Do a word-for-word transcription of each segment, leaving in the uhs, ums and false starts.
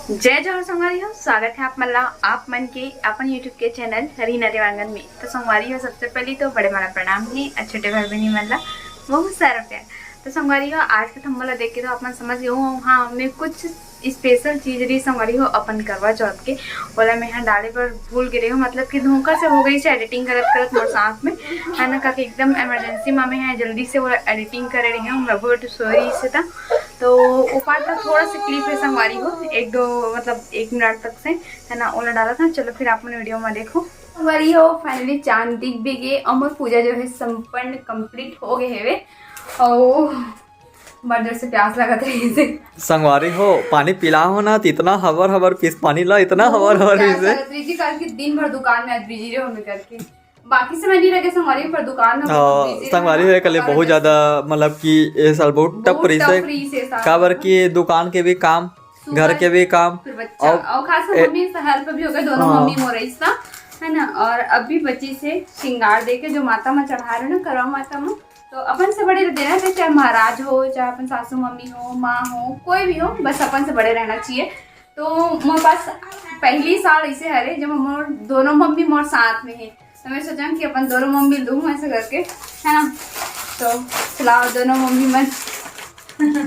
जय जोहार संगवारी हो, स्वागत है आप मन ला, आप मन के अपन YouTube के चैनल रीना देवांगन में। तो संगवारी हो, सबसे पहले तो बड़े मन ला प्रणाम हे, और छोटे भाई बहनी मन ला बहुत सारा प्यार। तो संगवारी हो, आज के थंबनेल ला देख के तो आप मन समझ गए हो, हाँ, मैं कुछ स्पेशल चीज रही संगवारी हो अपन करवा चौथ के, ओला मैं यहाँ डाले बर भूल गे रही हूँ, मतलब कि धोखा से हो गई से एडिटिंग करत करत मोर साथ में, है ना, काकि एकदम इमरजेंसी में मैं यहाँ जल्दी से वो एडिटिंग करे रही हूँ, रघु बेटू सोई रही से था। तो वो पार्ट का थोड़ा सा क्लिप है संगवारी हो, एक दो, मतलब एक मिनट तक से, है ना, ओला डाला था। चलो फिर आप मन वीडियो में देखो। संगवारी हो, फाइनली चांद दिख भी गए और मोर पूजा जो है संपन्न, कंप्लीट हो गए हवे। और बड़ जोर से प्यास लगत रहिस हे। संगवारी हो, पानी पिला हो ना, त इतना हबर हबर पीस पानी ला, इतना हबर हबर पीस हे। प्यास लगत रहिस हे, काहे कि दिन भर दुकान में आज बिजी रहे होमे करके। बाकी समय नहीं लगे संगवारी, पर दुकान में हाँ, बिजी रहे संगवारी ना, हो, एकले दुकान बहुत में ज्यादा, मतलब कि ये साल बहुत बहुत टफ रहिस हे। टफ रहिस हे साल। काबर कि दुकान के भी काम, सुबह घर के भी काम, फिर बच्चा, और और खास कर ए- मम्मी से हेल्प भी हो गए, दोनों हाँ। मम्मी मोर रहिस ना, है ना। और अभी बची से श्रृंगार दे के जो माता में चढ़ा रहे ना, करवा माता में, तो अपन से बड़े देना चाहिए, चाहे महाराज हो, चाहे अपन सासू मम्मी हो, माँ हो, कोई भी हो, बस अपन से बड़े रहना चाहिए। तो मोर पास पहली साल ऐसे हरे जब मोर दोनों मम्मी मोर साथ में है, तो मैं सोचा कि अपन दोनों मम्मी लूँ ऐसे करके, है ना। तो खिलाओ दोनों मम्मी मन।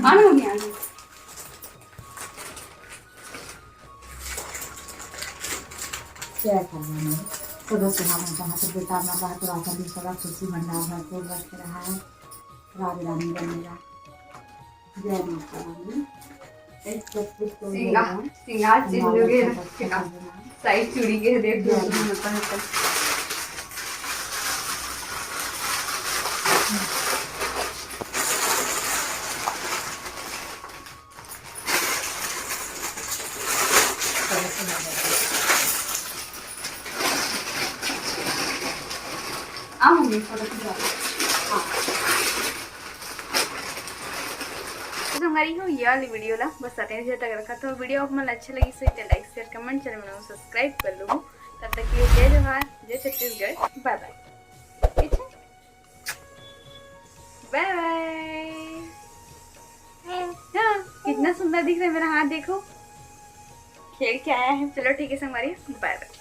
आ ना मम्मी, आ ना। जय भगवान। तो दोस्तों, हम चाहते बेटा अपना बात राजा भी सदा खुशी भंडार भरपूर बरत रहा है। राधे राधे बनेगा। जय माता रानी। एक सब कुछ तो श्रृंगार, होगा। श्रृंगार चीज जो भी है, श्रृंगार। साइड चूड़ी के देख लो, जय तुम माता। मतलब है। आ मम्मी, फोटो खिंचवा। हाँ। तो संगवारी हो, ये वाली वीडियो ला बस अतने देर तक रखा। तो वीडियो आप मन अच्छा लगी सही तो लाइक, शेयर, कमेंट, चैनल में सब्सक्राइब कर लो। तब तक के लिए जय जोहार, जय छत्तीसगढ़, बाय बाय। ठीक है, बाय बाय। हाँ, कितना सुंदर दिख रहा है मेरा हाथ, देखो खेल के आया है। चलो ठीक है संगवारी, बाय बाय।